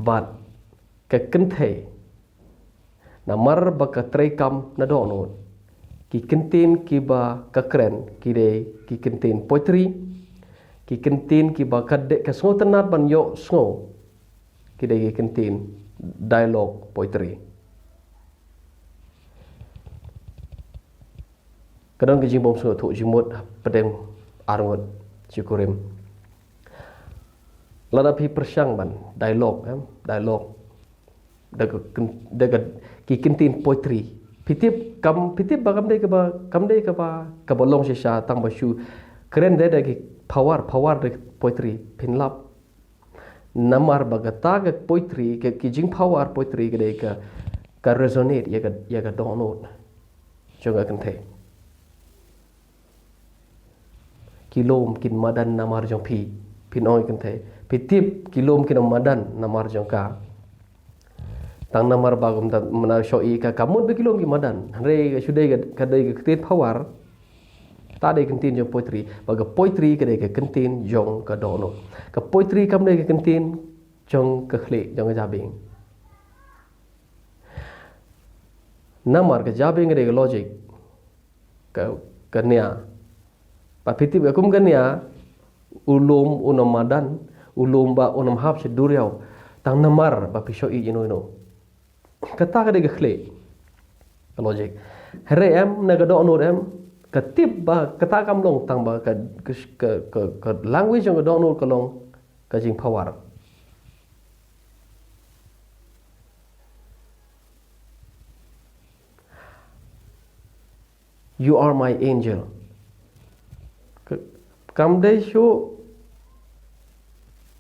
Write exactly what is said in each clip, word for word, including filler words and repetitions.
Bad ka kynthei, namar ba ka treikam na dohnud, ki kyntien kiba ka kren ki dei ki kyntien poetry, ki kyntien kiba ka dei ka sngewtynnat ban ïohsngew, ki dei ki kyntien dialogue poetry. Ka don ka jingbymsngewthuh jingmut hapdeng arngut shi kurim. Lada phi pyrshang ban dialogue, em, dialogue da ka kyn-, da ka ki kyntien poetry, phi tip kam, phi tip ba kam dei kaba, kam dei kaba, kaba long shisha tang ba shu kren da, da ki power, power da poetry, phin lap. Namar ba kata ka poetry, ka, ki jingpower poetry ka dei ka, ka resonate ïa ka, ïa ka dohnud jong ka kynthei. Ki lum kin madan namar jong phi, phin ong ïa ka kynthei. Phi tip ki lum kin madan namar jong ka. Tang namar ba kumta mynta shu ïohi ka, ka mut ba ki lum ki madan. Hynrei ka shu dei ka, ka dei ka kyntien power. Ta dei kyntien jong poetry, ba ka poetry ka dei ka kyntien jong ka dohnud. Ka poetry kam dei ka kyntien jong ka khlieh, jong ka jabieng. Namar ka jabieng ka dei ka logic, ka, ka nia. Ba phi tip ka kum ka nia, u lum un ym madan, u lum ba un ym hap sha duriaw, tang namar ba phi shu ïohi ïano ïano. Kata ka dei ka khlieh, ka logic. Hynrei em, na ka dohnud em, ka tip ba kata kam long tang ba ka, ka, ka, ka, ka language jong ka dohnud ka long ka jingpower. You are my angel. Ka, kam dei shuh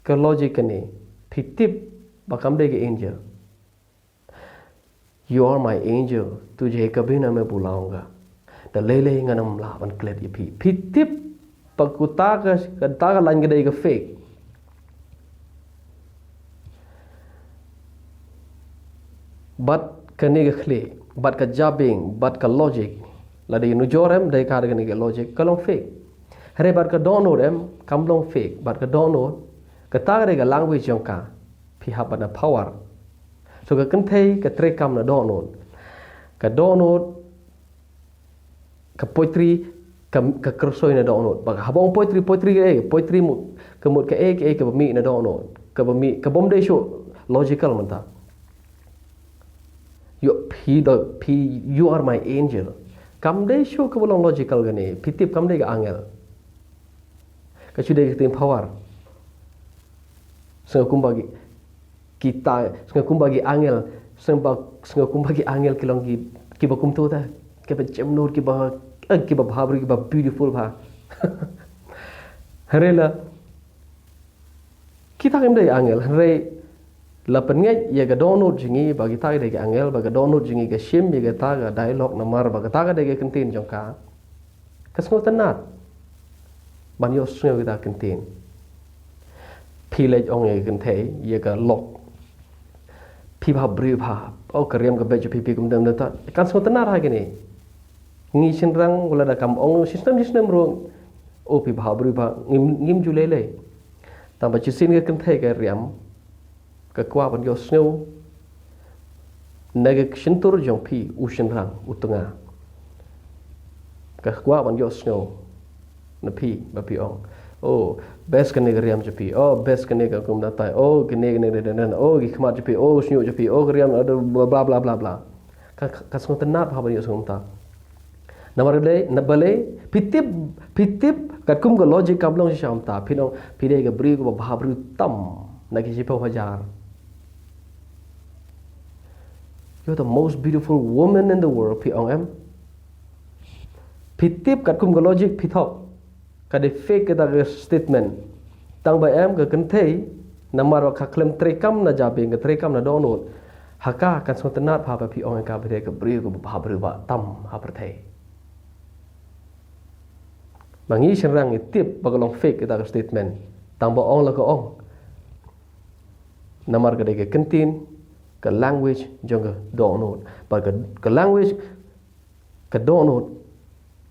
ka logic kane. Phi tip ba kam dei ka angel. You are my angel, tujhe kabhi na main bhulaunga. Da lei lei ngan ym lah ban klet ïa phi. Phi tip ba kata ka, kata ka line ka dei ka fake. Bad kane ka khlieh, bad ka jabieng, bad ka logic, lada ïa nujor em, dei ka dei kane ka logic, ka long fake. Hynrei bad ka dohnud em, kam long fake, bad ka dohnud, kata ka dei ka language jong ka, phi hap ban da power. So ka kynthei ka treikam na dohnud. Ka dohnud, ka poetry, ka, ka kyrsoi na dohnud. Ba haba ong poetry, poetry ka, eh, poetry mut, ka mut ka, eh, ka, eh, kaba mih na dohnud. Kaba mih, ka bym dei shuh logical mynta. You, phi da, phi, you are my angel. Kam dei shuh kaba long logical kane. Phi tip kam dei ka angel. Ka shu dei ka ktien power. Sngewbha kumba ki, kita, sngewbha kumba ki angel, sngewbha, sngewbha kumba ki angel ki long ki, kiba kumto ta. Kiba jem nur, kiba, eh, kiba bha briew, kiba beautiful bha. Hynrei la, kita kim dei angel, hynrei la pynngeit ïa ka dohnud jong ngi ba kita ki dei ki angel, ba ka dohnud jong ngi ka shim ïa kata ka dialogue namar ba kata ka dei ka kyntien jong ka. Ka sngewtynnat ban ïohsngew kita ka kyntien. Phi leit ong ïa ka kynthei, ïa ka lok, phi bha briew bha, oh ka riam ka beit jong phi, phi kum dang dang ta. Kan sngewtynnat ha kine. Ngi shynrang, wat la da kam ong shi snem shi snem ruh, oh phi bha briew bha, ngim, ngim ju lei lei. Tang ba shisien ka kynthei ka riam, ka kwah ban ïohsngew na ka shyntur jong phi u shynrang, u tnga. Ka kwah ban ïohsngew na phi, ba phi ong, oh, best kane ka riam jong phi, oh, best kane ka kum da tai, oh, kane, kane, kane, kane, oh, ki khmat jong phi, oh, shñiuh jong phi, oh, ka riam, bla, bla, bla, bla. Ka, ka sngewtynnat bha ban ïohsngew kumta. Namar balei, na balei, phi tip, phi tip, katkum ka logic kam long shisha kumta, phi ong, phi dei ka briew kaba bha briew tam na ki shiphew hajar. You're the most beautiful woman in the world, phi ong em. Phi tip katkum ka logic phi thok. Ka dei fake kata ka statement. Tang ba em ka kynthei, namar ba ka khlem treikam na jabieng, ka treikam na dohnud. Ha ka kan sngewtynnat bha ba phi ong ïa ka ba dei ka briew kaba bha briew ba tam ha pyrthei. Ba ngi shynrang ngi tip ba ka long fake kata ka statement. Tang ba ong la ka ong. Namar ka dei ka kyntien, ka language jong ka dohnud. Ba ka, ka language ka dohnud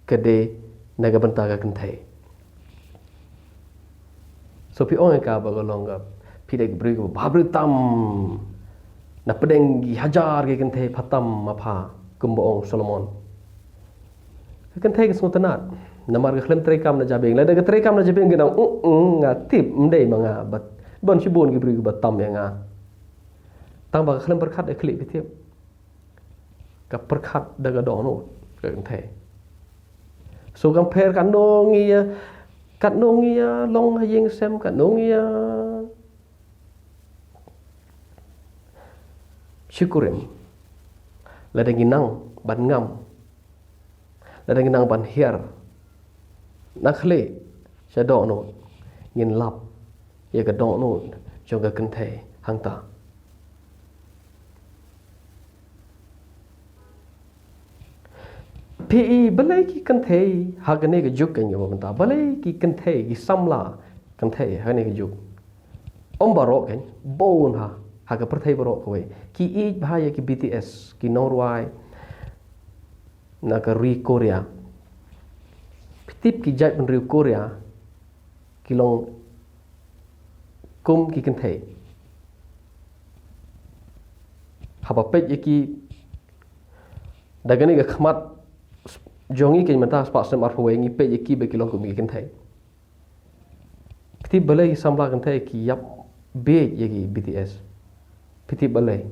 ka dei na ka bynta ka kynthei. So phi ong ïa ka ba ka long ka, Phi dei ka briew kaba bhabriew tam. Na pdeng ki hajar ki kynthei pha tam ma pha, kumba ong Solomon. Ka kynthei ka sngewtynnad. Namar ka khlem treikam na jabieng. Lada ka treikam na jabieng ka nang, "Mm, mm, nga tip, ym dei ma nga, bad don shibun ki briew kiba tam ïa nga." Tang ba ka khlem pyrkhat ïa khlieh, phi tip. Ka pyrkhat da ka dohnud ka kynthei. So kam pher katno ngi ïa, katno ngi ïa long ha ïing sem, katno ngi ïa shikurim. Lada ngi nang ban ngam, lada ngi nang ban hiar, na khlieh sha dohnud, ngin lap ïa ka dohnud jong ka kynthei hangta. Phi i balei ki kynthei ha kane ka juk, kane ka mynta, balei ki kynthei, ki samla kynthei ha kane ka juk, ym baroh, kan bun ha, ha ka pyrthei baroh kawei, ki ïeit bha ïa ki B T S, ki nongrwai na ka ri Korea. Phi tip ki jaitbynriew Korea ki long kum ki kynthei. Haba peit ïa ki da kane ka khmat jong ngi, kan mynta spah snem arphew wei, ngi peit ïa ki ba ki long kum ki kynthei. Phi tip balei ki samla kynthei ki ïap bieit ïa ki B T S? Phi tip balei?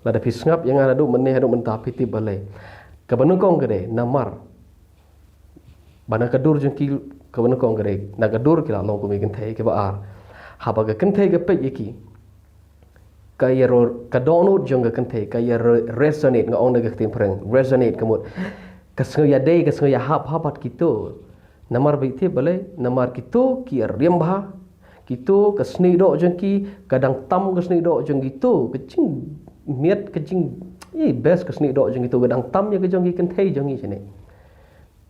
Lada phi sngap ïa nga naduh mynne haduh mynta, phi tip balei? Kaba nyngkong ka dei namar ba na ka dur jong ki, kaba nyngkong ka dei, na ka dur ki la long kum ki kynthei. Kaba ar, haba ka kynthei ka peit ïa ki, ka ïa ro-, ka dohnud jong ka kynthei ka ïa re-, resonate, nga ong na ka ktien phareng, resonate, ka mut ka sngew ïadei, ka sngew ïahap ha bad kito. Namar ba, phi tip balei? Namar kito ki ïa riam bha, kito ka snieh doh jong ki ka dang tam, ka snieh doh jong kito, ka jingmiat, ka jing, i, best ka snieh doh jong kito ka dang tam ïa ka jong ki kynthei jong ngi shane.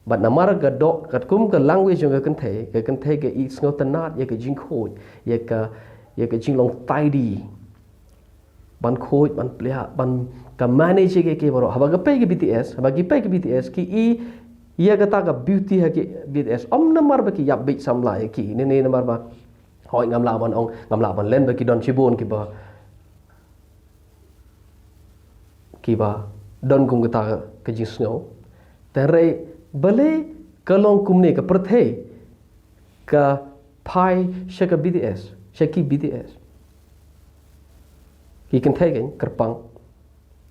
Bad namar ka doh, katkum ka language jong ka kynthei, ka kynthei ka i sngewtynnad ïa ka jingkhuid, ïa ka, ïa ka jinglong tidy. Ban khuid, ban pliah, ban ka manage ïa ki, ki baroh. Haba ka peit ka B T S, haba ki peit ka B T S, ki i ïa kata ka beauty ha ki B T S. Ym namar ba ki ïap bieit samla ïa ki, ne, ne namar ba, hooid, ngam lah ban ong, ngam lah ban len ba ki don shibun kiba, kiba don kum kata ka jingsngew. Hynrei balei ka long kumne, ka pyrthei ka phai sha ka B T S, sha ki B T S. Ki kynthei kan kyrpang.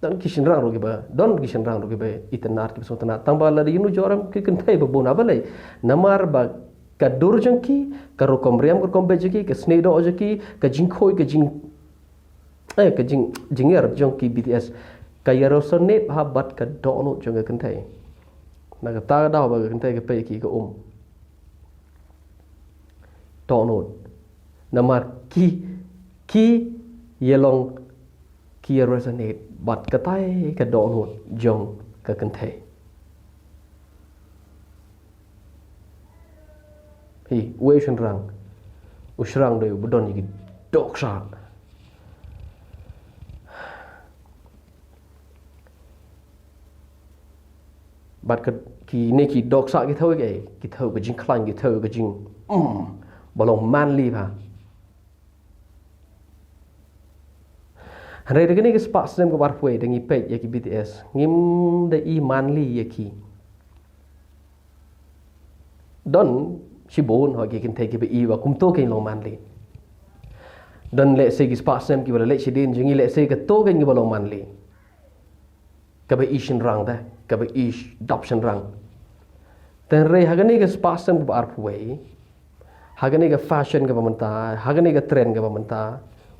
Don ki shynrang ruh kiba, don ki shynrang ruh kiba itynnad, kiba sngewtynnad. Tang ba lada ïa nujor em, ki kynthei ba bun, ha balei? Namar ba ka dur jong ki, ka rukom riam, ka rukom beit jong ki, ka snieh doh jong ki, ka jingkhuid, ka jing, eh, ka jing, jingïar jong ki B T S, ka ïa resonate ha bad ka dohnud jong ka kynthei. Na kata ka daw ba ka kynthei ka peit ïa ki, ka um. Dohnud. Namar ki, ki ïa long, ki ïa resonate bad katai ka dohnud jong ka kynthei. Hi, uwei u shynrang. U shynrang dei uba don ïa ki dohksa. Bad ka, kine ki dohksa ki thew ïa ki, ki thew ka jingkhlaiñ, ki thew ka jing, mm, ba long manly bha. Hynrei da kane ka spah snem kaba arphew wei, da ngi peit ïa ki B T S, ngim da i manly ïa ki. Don shibun ha ki kynthei kiba i ba kumto kin long manly. Don lehse ki spah snem kiba la leit shadien jong ngi, lehse kato kin kiba long manly. Kaba i shynrang te, kaba i sh-, dap shynrang. Hynrei ha kane ka spah snem kaba arphew wei, ha kane ka fashion kaba mynta, ha kane ka trend kaba mynta,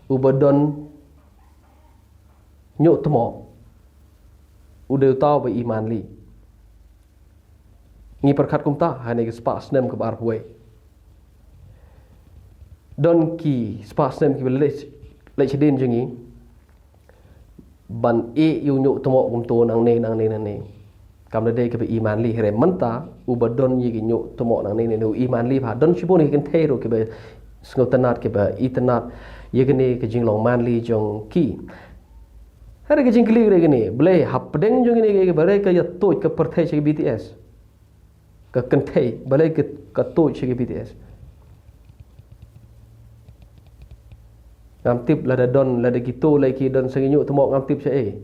uba don ñiuh tmoh u dei uta uba i manly. Ngi pyrkhat kumta ha kane ka spah snem kaba arphew wei. Don ki spah snem kiba leit, leit shadien jong ngi ban ïeh ïa u ñiuh tmoh kumto nangne, nangne, nangne. Kam da dei kaba i manly, hynrei mynta uba don ïa ki ñiuh tmoh nangne, nangne u i manly bha. Don shibun ki kynthei ruh kiba sngewtynnad, kiba itynnad ïa kane ka jinglong manly jong ki. Hynrei ka jingkylli ka dei kane, balei hapdeng jong kine ki, balei ka ïa tuid ka pyrthei sha ki B T S? Ka kynthei, balei ka, ka tuid sha ki B T S? Ngam tip lada don, lada kito lei ki don sa ngi ñiuhtmoh, ngam tip shaei.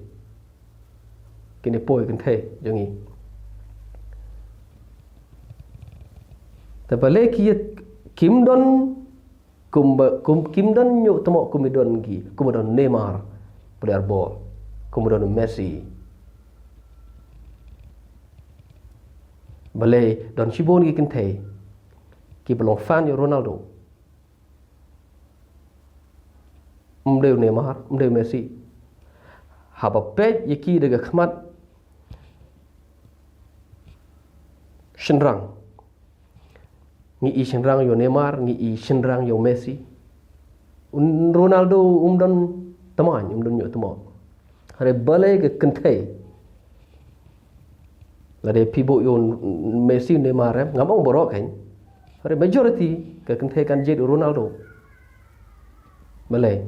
Kine poi kynthei jong ngi. Te balei ki, kim don, kum ba, kum, kim don ñiuhtmoh kum i don ki, kum i don Neymar, player ball, kum i don Messi. Balei don shibun ki kynthei kiba long fan ïa u Ronaldo. Ym dei u Neymar, ym dei u Messi. Haba peit ïa ki da ka khmat shynrang, ngi i shynrang ïa u Neymar, ngi i shynrang ïa u Messi. U Ronaldo um don thymmai, um don ñiuhtmoh. Hynrei balei ka kynthei, lada phi buh ïa u Messi, Neymar, em, ngam ong baroh kein, hynrei majority ka kynthei kan jied u Ronaldo. Balei?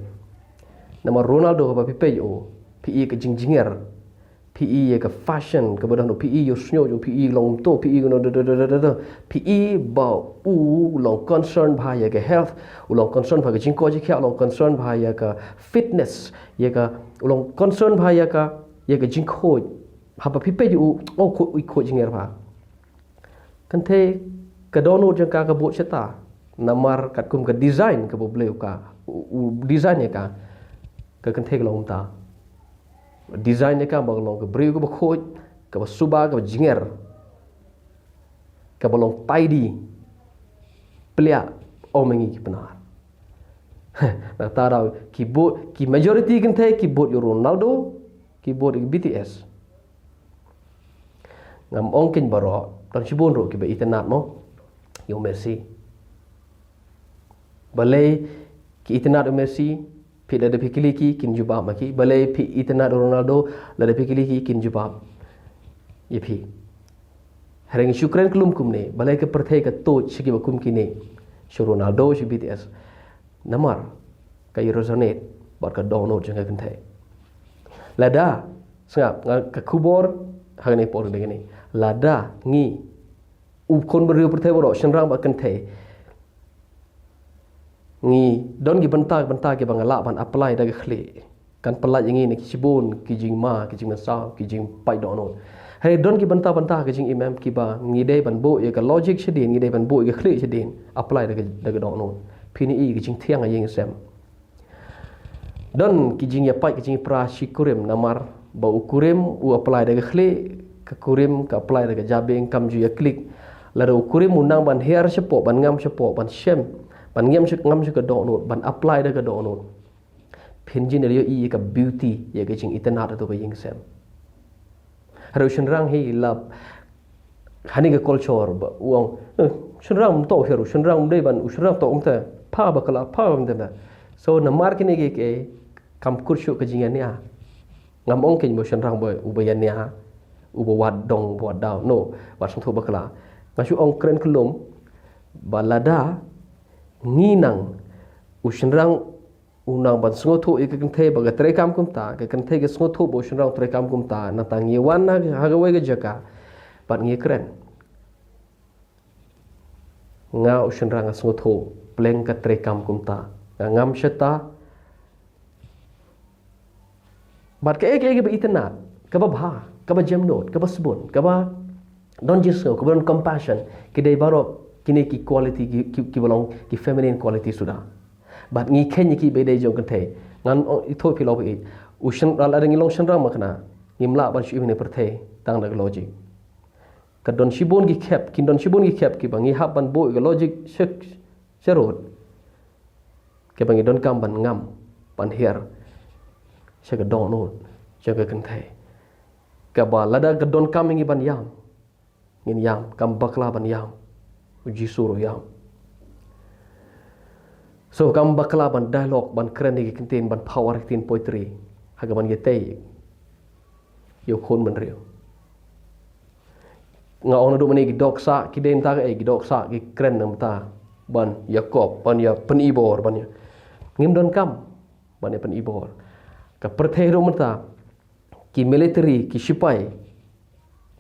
Namar Ronaldo, haba phi peit ïa u, phi i ka jingjngiar, phi i ïa ka fashion kaba don, phi i ïa u shñiuh, phi i long to, phi i, no, da, da, da, da, da, da. Phi i ba u long concern bha ïa ka health, u long concern bha ka jingkoit jingkhiah, u long concern bha ïa ka fitness, ïa ka, u long concern bha ïa ka, ïa ka jingkoit. Haba phi peit ïa u, oh, koit, koit jingïar bha. Kynthei, ka dohnud jong ka ka bud shata. Namar katkum ka design kaba u Blei u ka, u, u design ïa ka, ka kynthei ka long kumta. Design ïa ka ba ka long ka briew kaba khuid, kaba suba, kaba jngiar, kaba long tidy, pliah, ym ïa ngi ki Pnar. Nangta daw ki bud, ki majority kynthei ki bud ïa u Ronaldo, ki bud ïa u B T S. Ngam ong kein baroh, don shibun ruh kiba itynnad mo ïa u Messi. Balei ki itynnad ïa u Messi? Phi, lada phi kylli ki, kin jubab ma ki. Balei phi itynnad ïa u Ronaldo? Lada phi kylli ki, kin jubab ïa phi. Hynrei ngi shu kren kyllum kumne, balei ka pyrthei ka tuid sha kiba kum kine, sha u Ronaldo, sha u B T S? Namar ka ïa resonate bad ka dohnud jong ka kynthei. Lada, sngap, nga, ka khubor ha kane por dei kane. Lada ngi, u khun briew pyrthei baroh, shynrang bad kynthei, ngi don ki bynta, bynta kiba nga lah ban apply da ka khlieh, kan pynlait ïa ngi na ki shibun ki jingma, ki jingmynsaw, ki jingpait dohnud. Hynrei don ki bynta, bynta ki jingim em kiba ngi dei ban buh ïa ka logic shadien, ngi dei ban buh ïa ka khlieh shadien, apply da ka, da ka dohnud. Phin i ka jingthiang ha ïing sem. Don ki jingïapait, ki jingïapra shi kurim, namar ba u kurim u apply da ka khlieh, ka kurim ka apply da ka jabieng, kam ju ïa click. Lada u kurim u nang ban hiar shapoh, ban ngam shapoh, ban shem, ban ngam sha, ngam sha ka dohnud, ban apply da ka dohnud, phin jin ïohi ïa ka beauty, ïa ka jingitynnad hato ka ïing sem. Hynrei u shynrang hi la, ha kane ka culture ba u ong, eh, shynrang mynta hi ruh, shynrang mynta ban, u shynrang to mynta, pha bakla, pha mynta. So namar kine kiei kiei kam kut shuh ka jingïania. Ngam ong kein ba u shynrang ba, uba ïania, uba wad dong, uba wad daw. No, wat sngewthuh bakla. Nga shu ong kren kyllum ba lada ngi nang, u shynrang u nang ban sngewthuh ïa ka kynthei ba ka treikam kumta, ka kynthei ka sngewthuh ba u shynrang u treikam kumta, nangta ngi wan ha, ha kawei ka jaka bad ngi kren. Nga u shynrang nga sngewthuh, pleng ka treikam kumta, nga ngam shata. Bad kaei kaei kaba itynnad, kaba bha, kaba jemnud, kaba sbun, kaba don jingsngew, kaba don compassion, ki dei baroh kine ki quality ki, ki, kiba long ki feminine quality suda. Bad ngi kheiñ ïa ki ba dei jong kynthei. Ngan ong, ithuh phi lok phi ïeit. U shyn-, lada ngi long shynrang makna, ngim lah ban shu im ha kane ka pyrthei tang da ka logic. Ka don shibun ki khep, kin don shibun ki khep kiba ngi hap ban buh ïa ka logic sha, sharud, kiba ngi donkam ban ngam, ban hiar sha ka dohnud jong ka kynthei. Kaba lada ka donkam ïa ngi ban ïam, ngin ïam, kam bakla ban ïam. U Jisu ruh u ïam. So kam bakla ban dialogue, ban kren ïa ki ktien, ban power ïa ki ktien poetry ha kaban ïatei ïa u khun bynriew. Nga ong naduh mynne ki dohksah, ki dei mynta kaei, ki dohksah, ki kren na mynta ban ïakop, ban ïa pynibor, ban ïa, ngim donkam ban ïa pynibor. Ka pyrthei ruh mynta, ki military, ki shipai,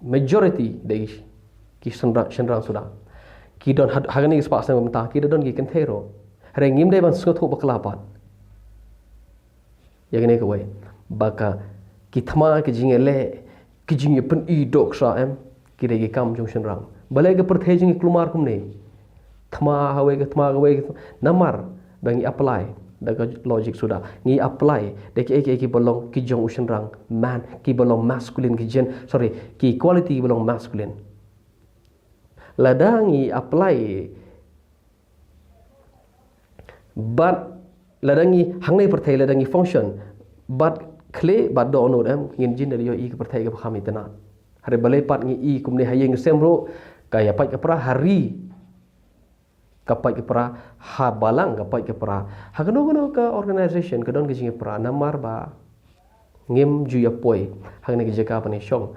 majority dei ki shynrang, shynrang suda. Ki don ha, ha kane ka spah snem mynta, ki da don ki kynthei ruh. Hynrei ngim dei ban sngewthuh bakla pat. Ïa kane kawei, ba ka, ki thma, ki jingïaleh, ki jingïapyni dohkha em, ki dei ki kam jong shynrang. Balei ka pyrthei jong ngi kulmar kumne? Thma hawei ka thma, hawei ka thma. Namar ba ngi apply da ka logic suda, ngi apply da ki, ki, ki ba long ki jong u shynrang, man, ki ba long masculine, ki gen, sorry, ki quality ki ba long masculine. Lada ngi apply, bad lada ngi hangne pyrthei, lada ngi function, bad khlieh bad dohnud em, ngin jin da ïohi ka pyrthei kaba kham itynnad. Hynrei balei pat ngi i kumne? Ha ïing sem ruh ka ïa pait ka pra, ha ri ka pait ka pra, ha balang ka pait ka pra, ha kano kano ka organization ka don ka jingïapra. Namar ba ngim ju ïa poi hangne ka jaka ba ngi shong.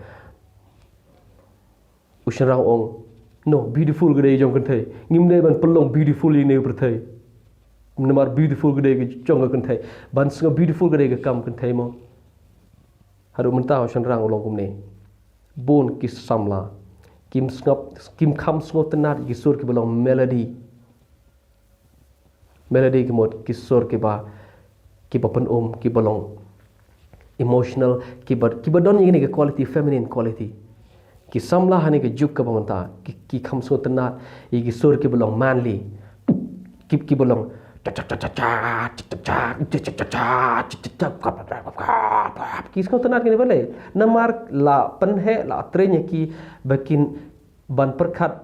U shynrang ong, no, beautiful ka dei jong kynthei. Ngim dei ban pynlong beautiful ïa ine i pyrthei. Namar beautiful ka dei ka jong ka kynthei. Ban sngew beautiful ka dei ka kam kynthei mo. Haduh mynta u shynrang u long kumne. Bun ki samla kim sngap, kim kham sngewtynnad ïa ki sur ki ba long melody. Melody ki mut ki sur ki ba, ki ba pynum, ki ba long emotional, ki ba, ki ba don ïa kine ki quality, feminine quality. Ki samla ha kane ka juk kaba mynta, ki, ki kham sngewtynnad ïa ki sur ki ba long manly. Ki, ki ba long ki sngewtynnad kine balei? Namar la pynheh, la train ïa ki ba kin ban pyrkhat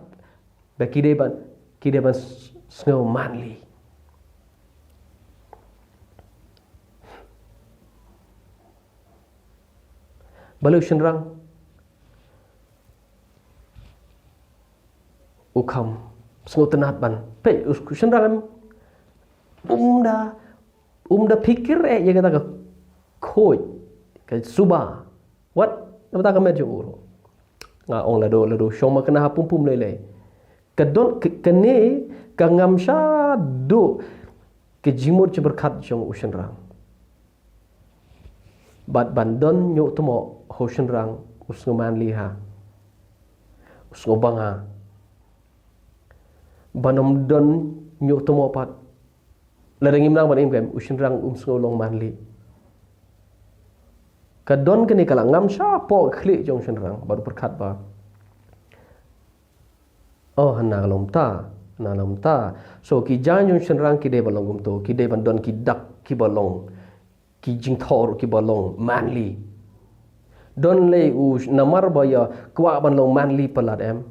ba ki dei ban, ki dei ban s-, sngew manly. Balei u shynrang u kham sngewtynnad ban, peit, u shynrang em, um da, um da phikir eh ïa kata ka khuid, ka suba. Wat, na bynta ka met jong u ruh. Nga ong lado, lado shong ma kane ha pum pum lei lei. Ka don, ka, kane ka ngam sha duh ka jingmut jingpyrkhat jong u shynrang. Bad ban don ñiuhtmoh ha u shynrang, u sngew manly ha, u sngew bang ha. Ban ym don ñiuhtmoh pat, lada ngim nang ban im, kem, u shynrang um sngew long manly. Ka don kane ka la ngam shapoh khlieh jong shynrang bad u pyrkhat ba, oh, hana ka long mynta, hana ka long mynta. So ki jaiñ jong shynrang ki dei ban long kumto, ki dei ban don ki dak ki ba long, ki jingthoh ki ba long manly. Don lei u sh-, namar ba ïa kwah ban long manly palat em,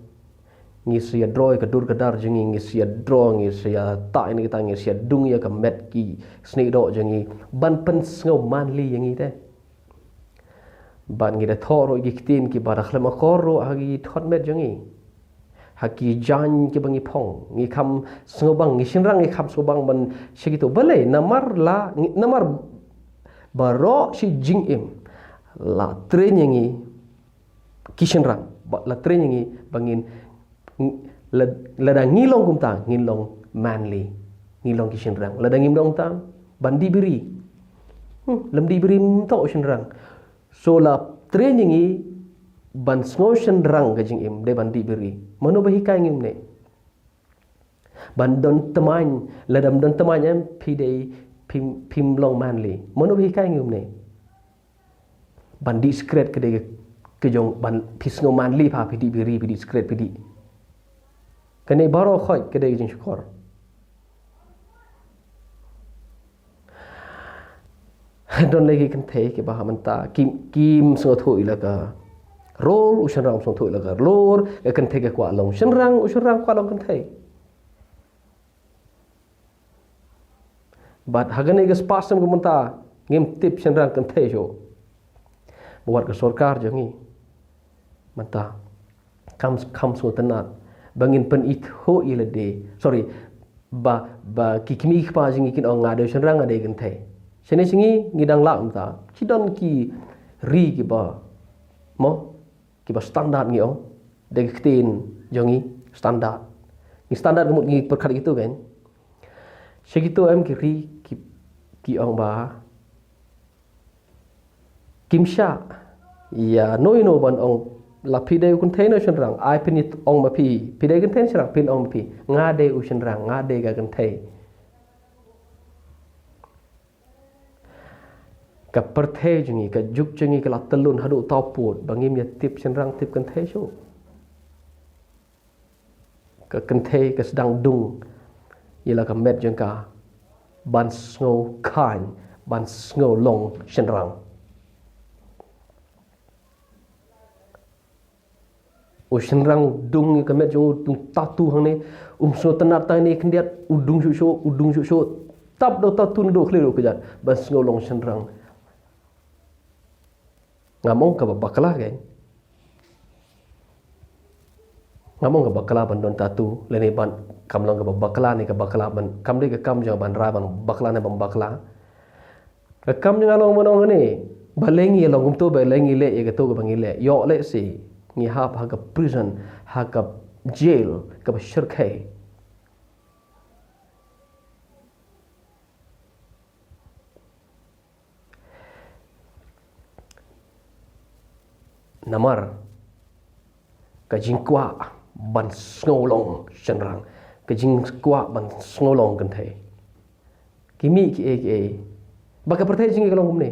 ngi sa ïa draw ïa ka dur ka dar jong ngi, ngi sa ïa draw, ngi sa ïa tah ïa kata, ngi sa ïa dung ïa ka met ki snieh doh jong ngi ban pynsngew manly ïa ngi te. Bad ngi da thoh ruh ki ktien ki ba da khlem akor ruh ha ki thot met jong ngi. Ha ki jaiñ ki ba ngi phong, ngi kham sngewbang, ngi shynrang ngi kham sngewbang ban sha kito. Balei? Namar la, ngi, namar baroh shi jingim la train ïa ngi ki shynrang, ba, la train ïa ngi ba ngin, ng-, la, lada ngi long kumta, ngin long manly, ngi long ki shynrang. Lada ngim long kumta, ban dih biri. Hmm, lem dih biri mynta u shynrang. So la train ïa ngi ban sngew shynrang ka jingim, dei ban dih biri. Mano ba hikai ngi kumne? Ban don tymmen, lada ym don tymmen em, phi dei, phim, phim long manly. Mano ba hikai ngi kumne? Ban dih sikret ka dei ka jong, ban phi sngew manly pha, phi dih biri, phi dih sikret, phi dih. Kane baroh khoit ka dei ka jingshukor. Don lei ki kynthei ki ba ha mynta, kim, kim sngewthuh ïa la ka role, u shynrang um sngewthuh ïa la ka role, ka kynthei ka kwah long shynrang, u shynrang kwah long kynthei. Bad ha kane ka spah sem ka mynta, ngim tip shynrang kynthei shuh. Ba wat ka sorkar jong ngi mynta kham, kham sngewtynnad ba ngin pynithuh ïa lade. Sorry, ba, ba ki kmie ki kpa jong ngi kin ong nga dei shynrang, nga dei kynthei. Shane sha ngi, ngi dang lah mynta. Ki don ki ri ki ba, mo, ki ba standard ngi ong. Dei ki ktien jong ngi standard. Ngi standard ka mut ngi pyrkhat kito kan. Sha kito em ki ri ki, ki ong ba kim shah ïa no ïa no ban ong la phi dei u kynthei ne u shynrang, ai phin ong ma phi, phi dei kynthei ne shynrang, phin ong ma phi, nga dei u shynrang, nga dei ka kynthei. Ka pyrthei jong ngi, ka juk jong ngi ka la tyllun haduh taw pud ba ngim ïa tip shynrang tip kynthei shuh. Ka kynthei ka sdang dung ïa la ka met jong ka ban sngew kheiñ, ban sngew long shynrang. U shynrang u dung ïa ka met jong u, dung tattoo hangne, um sngewtynnad tang ïa kane khyndiat, u dung shuh shuh, u dung shuh shuh. Tap da u tattoo naduh khlieh ruh kjat ban sngew long shynrang. Ngam ong kaba bakla kein. Ngam ong kaba bakla ban don tattoo, lane ban, kam long kaba bakla ne ka bakla ban, kam dei ka kam jong ban rai ban bakla ne bym bakla. Ka kam jong nga long ban ong ne, balei ngi long kumto, balei ngi leh ïa kato kaba ngi leh. Ïoh lehse ngi hap ha ka prison, ha ka jail kaba shyrkhei. Namar ka jingkwah ban sngew long shynrang, ka jingkwah ban sngew long kynthei, ki mih kiei kiei. Ba ka pyrthei jong ngi ka long kumne.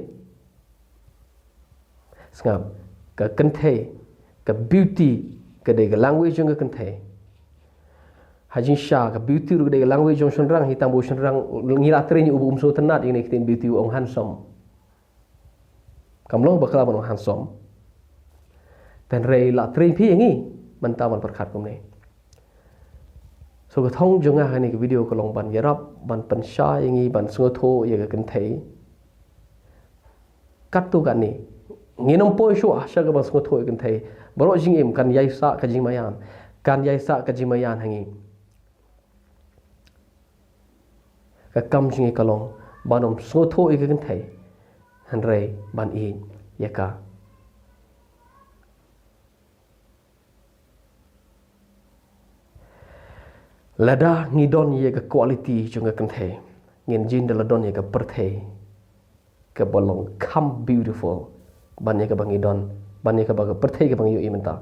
Sngap, ka kynthei, ka beauty ka dei ka language jong ka kynthei. Ha jingshisha ka beauty ruh ka dei ka language jong shynrang, hi tang ba u shynrang, ngi la trei ïa u ba um sngewtynnad ïa kane ka ktien beauty, u ong handsome. Kam long bakla ban ong handsome. Hynrei la trei phi ïa ngi mynta ban pyrkhat kumne. So ka thong jong nga ha kane ka video ka long ban ïarap, ban pynshai ïa ngi ban sngewthuh ïa ka kynthei. Katto katne, ngin ym poi shuh sha ka ban sngewthuh ïa ka kynthei. Baroh jingim kan ïai sah ka jingmaïan, kan ïai sah ka jingmaïan ha ngi. Ka kam jong ngi ka long ban ym sngewthuh ïa ka kynthei, hynrei ban ïeit ïa ka. Lada ngi don ïa ka quality jong ka kynthei, ngin jin da la don ïa ka pyrthei kaba long kham beautiful ban ïa kaba ngi don, ban ïa kaba ka pyrthei kaba ngi ïohi mynta.